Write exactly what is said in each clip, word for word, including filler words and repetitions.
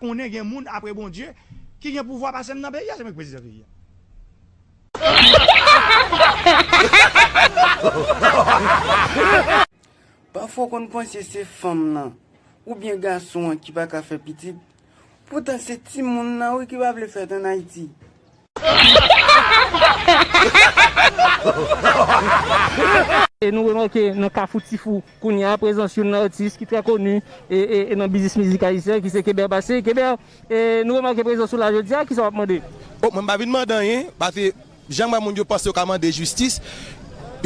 Konnen gen moun apre Bondye ki gen pouvwa pase m nan peyi a, se mwen ki prezidan peyi a. Pafwa w konn panse se fanm nan oubyen gason an ki pa ka fè pitit, poutan se timoun nan wi ki pa vle fèt ann Ayiti. E nou remake nan Kafou Tifou kounye a prezans youn nan atis ki trè koni e, e, e nan biznis mizik ayisyen ki se Keber Bassé. Keber, e, nou remake prezans ou la jodi a, kisa w ap mande? O, mwen m pa vin mande anyen, paske jan m wè moun yo panse yo ka mande jistis,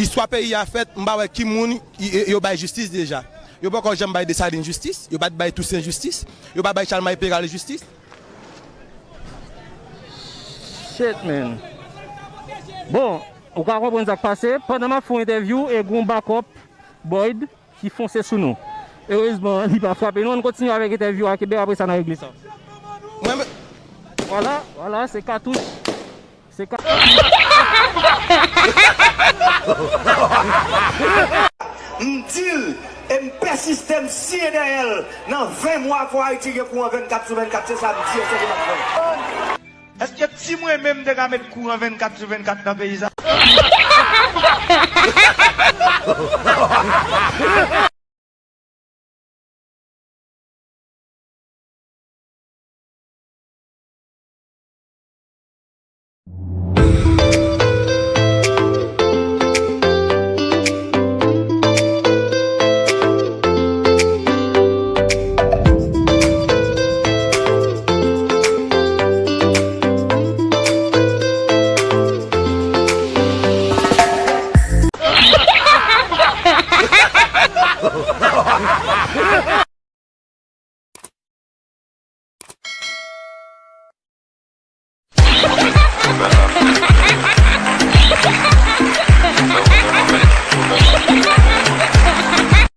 istwa peyi a fèt, m pa wè ki moun y- y- yo bay jistis deja. Yo poko janm bay Desalin jistis, yo pa t bay Tousen jistis, yo pa bay Chalmay Peral jistis. Shit, man. Bon, ou ka konprann sa k pase. Pandan m ap fè yon entèvyou, e gon bakòp Boyd ki fonse sou nou. Erezman, li pa frape nou. Ann kontinye avèk entèvyou a, Keber, apre sa n a regle sa. Mwen, men- Vwala, vwala, se katouch. Se ka. M di l, e m pèsiste, m siye dèyè l. Nan ven mwa, fò Ayiti gen kouran vennkat sou vennkat, se sa m di, e se li m ap fè. Èske si mwen menm m te ka met kouran vennkat sou vennkat nan peyi sa?